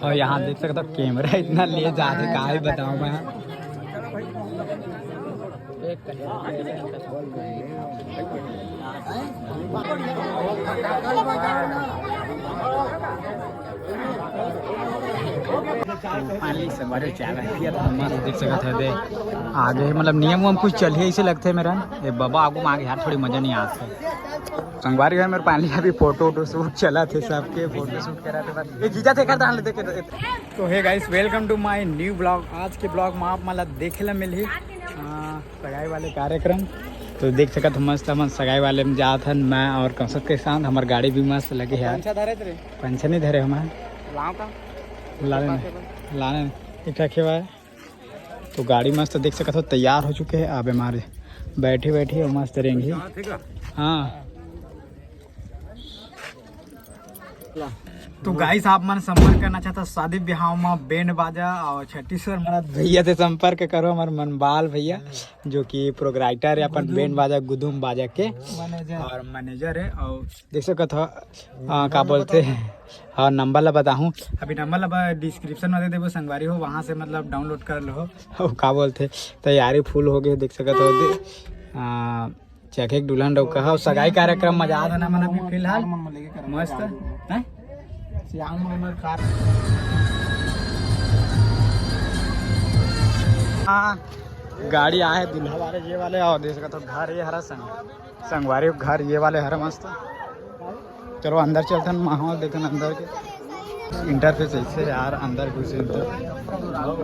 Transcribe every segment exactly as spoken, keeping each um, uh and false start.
और यहाँ देख सकत हो, कैमरा इतना ले जाथे, का ही बताऊँ मैं। पानी से बड़े चाय पिया था, मस्त देख सकत हो दे। आगे मतलब नियम उयम कुछ चलही ऐसे लगथे मेरा। ए बाबा, आगू में आगे यार थोड़ी मजा नहीं आथे। संगवारी है मेरे पानी अभी फोटो वोटो शूट चला थे, सबके फोटो शूट करा थे। ये जीजा थे कर डाल देखे। तो hey guys, welcome to my new vlog। आज के ब्लॉग में आप मला देखे ला मिलही, आ, सगाई वाले कार्यक्रम। तो देख सकत हो मस्त हमन सगाई वाले में जात हन, मैं और कौशल के साथ। हमार गाड़ी भी मस्त लगे हे यार। पंछा धरे तेरे? पंछा नहीं धरे हमार। लाओ का? लाने नहीं। लाने नहीं। ठीक ठाक हे भाई। तो गाड़ी मस्त देख सकत हो, तैयार हो चुके हैं। अब हमारे बैठे बैठे और मस्त रेंगी। हाँ। तो गाइस, आप मन संपर्क करना चाहता शादी ब्याह में बैंड बाजा और छत्तीसगढ़ मरद भैया से संपर्क करो, हमारे मनबाल भैया जो कि प्रोग्राइटर है अपन बैंड बाजा गुदुम बाजा के मैनेजर। और मैनेजर है। और देख सकत हो, आ, का बोलते हैं, हाँ, नंबर ला बताहूँ। अभी नंबर ला डिस्क्रिप्शन में दे देबो संगवारी हो, वहाँ से मतलब डाउनलोड कर लो। और का बोलते, तैयारी फुल हो गई, देख सकत हो दे। आ, चखे के दुल्हन डौका हो, सगाई कार्यक्रम में जात हन हमन अभी फिलहाल। मस्त, हैं? हाँ, गाड़ी आए हे दूल्हा वाले, ये वाले, और देख सकत हो घर ये हरा संग, संगवारी घर ये वाले हरा मस्त। चलो अंदर चलथन, माहौल देखन अंदर के। इंटरफेस ऐसे यार, अंदर घुसे तो। अउ,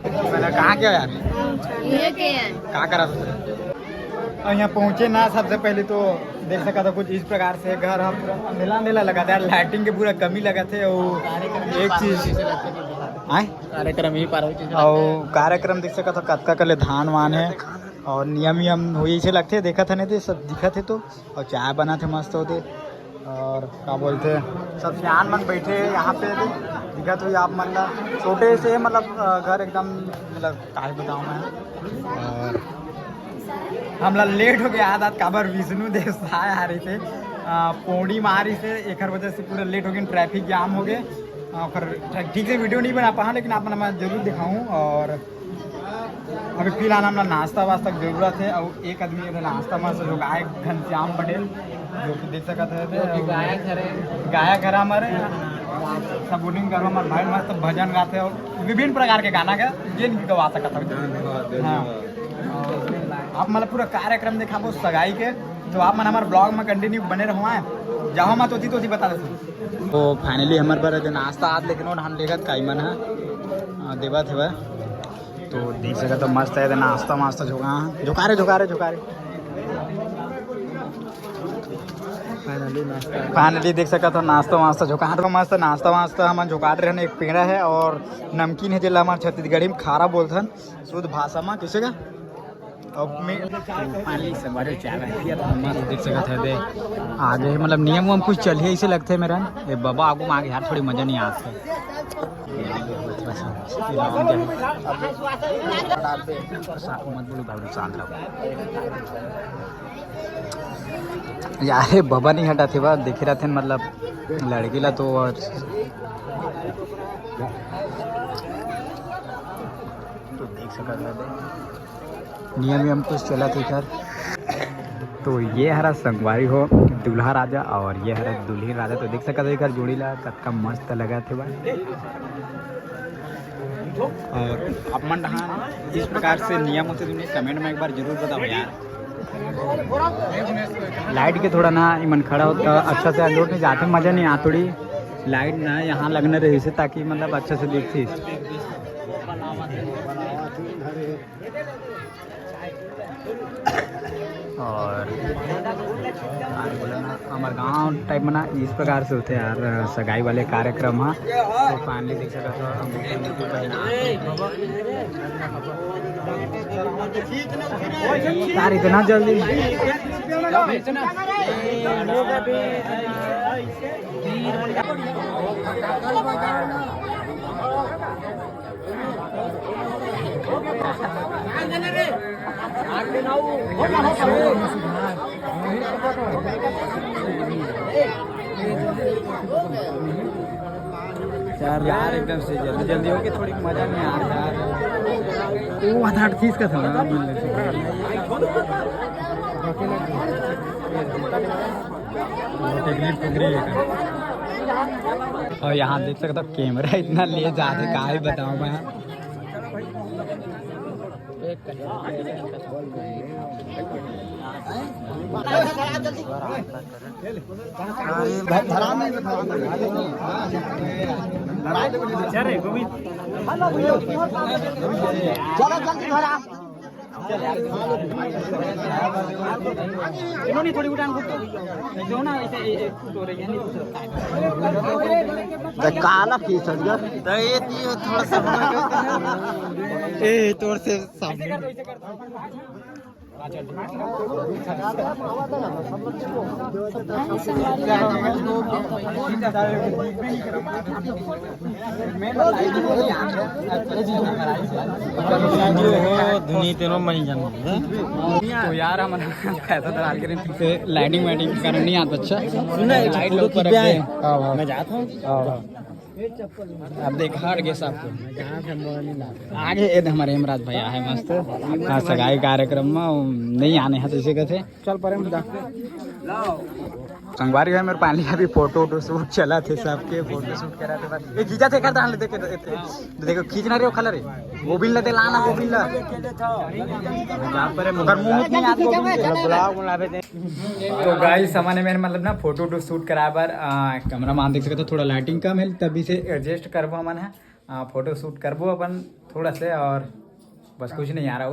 मैंने कहाँ गया यार? ये क्या है? का करा था? और यहाँ पहुँचे ना, सबसे पहले तो देख सकत हो कुछ इस प्रकार से घर ह पूरा अंधेला अंधेला लगा था यार, लाइटिंग के पूरा कमी लगा थे। और एक चीज आए कार्यक्रम ही पार हो चीज और कार्यक्रम देख सकत हो कतका कले धान वान है और नियम नियम हो ऐसे लगते, देखत है नहीं तो सब दिखत है तो। और चाय बनत हे मस्त होते। और का बोलते, सब सियान मन बैठे हे यहाँ पे, दिखत हुई आप मन ला। छोटे से मतलब, अ, घर एकदम, मतलब काहे बताऊँ मैं। और हमला लेट हो गया आदत, काबर विष्णु देव साय आ रही थे, अ, पौड़ी में आ रही थे, एकर वजह से पूरा लेट हो गया, ट्रैफिक जाम हो गए। अ, पर ठीक से वीडियो नहीं बना पाहा, लेकिन आप मन मैं जरूर दिखाऊँ। और अभी फिलहाल हमला नाश्ता वास्ता के जरूरत है, और एक आदमी है नाश्ता वास्ता जो गाय घनश्याम पटेल, जो कि देख सकत है, जो कि गायक हरे। गायक हरे हमारे, सपोर्टिंग करो हमारे भाई, मस्त भजन गाते और विभिन्न प्रकार के गाना का ये नहीं गवा सकता था। हाँ। आप मतलब पूरा कार्यक्रम दिखाबो सगाई के, तो आप मन हमारे ब्लॉग में कंटिन्यू बने रहो। आए जाओ मत होती तो होती बता देते। तो फाइनली हमारे पर नाश्ता आज लेकिन हम लेगत काई मन है, आ, देवत हवे। तो देख सकत हो मस्त है नाश्ता वास्ता झोंका, झोंका रे, झोंका रे, झोंका रे। फाइनली देख सकत हो नाश्ता वास्ता झोंका, हाथ में मस्त नाश्ता वास्ता हमन झोंकाट रहे हैं। एक पेड़ा है और नमकीन है, जेला हमारे छत्तीसगढ़ी में खारा बोलथन शुद्ध भाषा में। किसे का? अब मैं पानी से बड़े चाय है, पिया था मस्त। देख सकत है दे आगे, मतलब नियम उयम कुछ चलही ऐसे लगथे मेरा। ए बाबा, आगू में आगे यार थोड़ी मजा नहीं आथे। मत बोलो बाबू, शांत रहो। यार, ए बाबा नहीं हटाथे बा, देखे रहते हैं, मतलब लड़की ला तो। और तो देख सकत है दे। नियम वियम कुछ चलत हे एकर। तो ये हरा संगवारी हो दूल्हा राजा और ये हरा दुल्हन राजा। तो देख सकत हो एकर जोड़ी ला कतका मस्त लगत हे बा। और अपन डहान इस प्रकार से नियम होथे दुनिया, कमेंट में एक बार जरूर बताओ यार। लाइट के थोड़ा ना इमन खड़ा होता अच्छा से अंदर नहीं जाते, मजा नहीं आ थोड़ी लाइट ना यहाँ लगना रही से, ताकि मतलब अच्छा से देखती। और आज बोला ना, हमार गांव टाइप में ना इस प्रकार से होते यार सगाई वाले कार्यक्रम हा। तो फाइनली देख सकते हो हम लोग के YouTube पे ना। यार इतना जल्दी। यार, यार, एकदम से जल्दी जल्दी हो के थोड़ी मजा नहीं आ रहा यार। वो आधा आठ तीस का था ना, मिल लेते। और यहाँ देख सकता हूँ, कैमरा इतना ले जाते, का ही बताऊँ मैं। चलो जल्दी धरा। इन्होंने थोड़ी उड़ान भर दो ना, ऐसे, ऐसे तो रही है, नहीं तो। काला खींच गया। तो ये थोड़ा सा ए, तोर से सामने। दुनिया तेरो मनी जान। तो यार, हम पैसा तो डाल के नहीं, लाइटिंग वाइटिंग करना नहीं आता। अच्छा, सुन ना, लाइट ऊपर रख दे। मैं जाता हूँ। अब देख, हार गए साहब को। आगे ये हमारे हेमराज भैया है मस्त। हाँ, सगाई कार्यक्रम में वो नहीं आने हैं, तो इसे कहते चल परे में जा। संगवारी है मेरे पानी, अभी फोटो वोटो शूट चला थे, सबके फोटो शूट करा थे बस। ये जीजा थे कर डाल, देखे, देखे। देखो, खींचना रे, वो खला रे, गोविंद ला दे, लाना गोविंद ला। जहाँ पर है, मगर मुंह नहीं, आज गोविंद के। बुलाओ, बुलावे दे। तो गाइस, हमन मेर मतलब ना फोटो वोटो शूट कराए बर, आ, कैमरा मान देख सकते हो, थोड़ा लाइटिंग कम है, तभी से एडजस्ट करबो हमन है। आ, फोटो शूट करबो अपन थोड़ा से, और बस कुछ नहीं आ रहा।